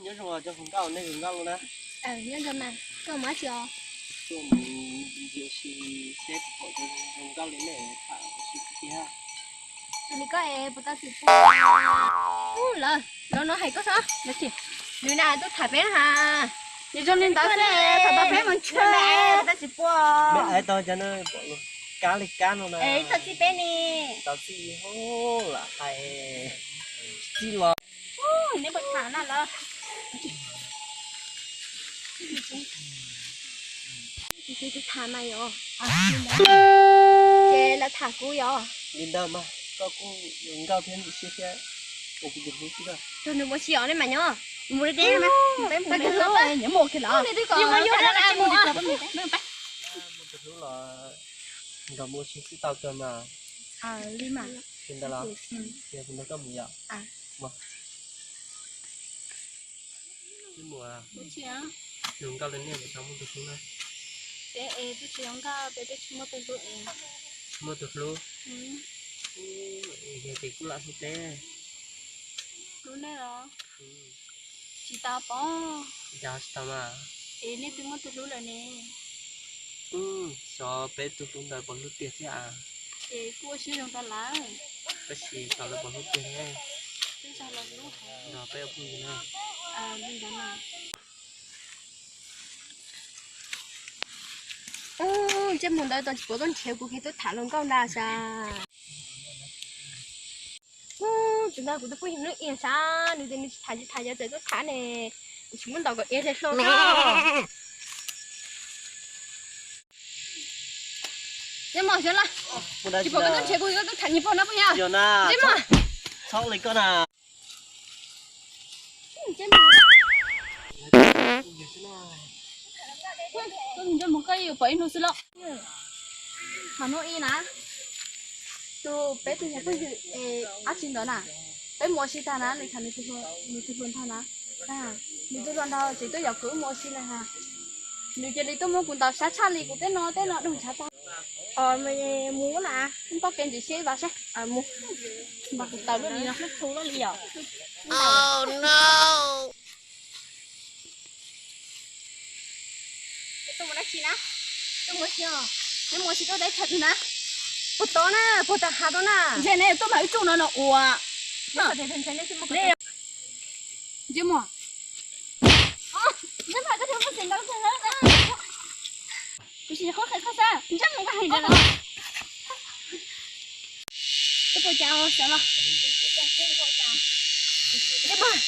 Nyob zoo cov hluas nkauj, nej hluas nkauj los na. Nyob zoo mas, koj mus dab tsi os? Tuaj mus ncig ua si seb puas pom cov hluas nkauj li nej tham ua si tiag. Tus li koj es puas tau tsis pom? Lawv, lawv no hais koj xwb. Nws na tuaj tham peb na has. Nws zoo li ntawd xwb, tham tau peb mus ntshe puas tau tsis pom. Peb ais tau cov no pom kab li kab no na. Es txhob txib peb ne. Tau txib hauj lam hais txib los. Neb puas tham na los? Tham mas yom. Ces lawv tham kuv yom. Li ntawd mas koj kuj zoo nkauj thiab ntxim siab thiab, ua kuv tus hlub xwb na. Tus nws mus si os, nej mas nyob. Mus deb deb mas. Peb mus deb deb, nyob mus kiag los. Yus mas yus na, mus. Mus tus hlub los nrog mus ua si xwb tau kawg mas. Li mas. Li ntawd los, yog li ntawd koj mus yom. Mus, zoo nkauj li nej puas tau muaj tus hlub na? Peb es twb tsis zoo nkauj, peb twb tsis muaj tus hlub es. Tsis muaj tus hlub? Yog ces kuj lam hlub peb. Hlub nej los? Tsis tau pom. Cas tsis tau mas? Es nej twb muaj tus hlub lawm ne. Xyov peb tus hlub ntawd puas hlub tiag thiab a. Ces kuj ua siab zoo rau lawv. Tab sis xyov lawv puas hlub tiag thiab. Twb zog los hlub heev. Nrog peb ua phooj ywg na. Li ntawd mas. Ntsej muag ntawd tau tsis pom tuaj nrhiav kuv kiag tuaj tham hluas nkauj ntag sas. Tus ntawd kuv tus phooj ywg lub iab sas, nws tias nws tsis tham tsis tham, yog txawm tuaj tham ne, tsis muab ntaus kom iab hle hlo na. Ntsej muag, xyov los tsis pom koj tuaj nrhiav kuv, koj tuaj tham niag pog no puas yog? Ntsej muag, txhob li koj na. Ntsej muag, koj yuav pom ib hnub xwb los. Qhov hnub ib na, tus peb tus niag phooj ywg dab tsi ntawd na, peb mus ua si tag na, nws tham nws tus hluas ntag na, nws tus hluas nraug tseem tuaj yaum kuv wb mus ua si na. Nws cia li tuaj muab kuv ntaus sab tshaj li kuv tej no tej no doog ntshav tag. Mus na, npaj kev ntxim siab ib vas saib mus. Npaj kuv taws luaj li no, hlub txhua luaj li yom. Tuaj mus dab tsi na? Tuaj mus si os. Neb mus si tuaj teb chaws twg na? Puag tod na, puag tod hav tod na. Ntshe neb tuaj mas wb tsuj no no ua. Ntshe mus. Ntshe mus, koj thiaj mus xeem ntau. Kuv tsis yog qhov qhia koj xwb, ntshe mus koj hais ntawd los. Koj puas cas xyov los? Ntshe mus.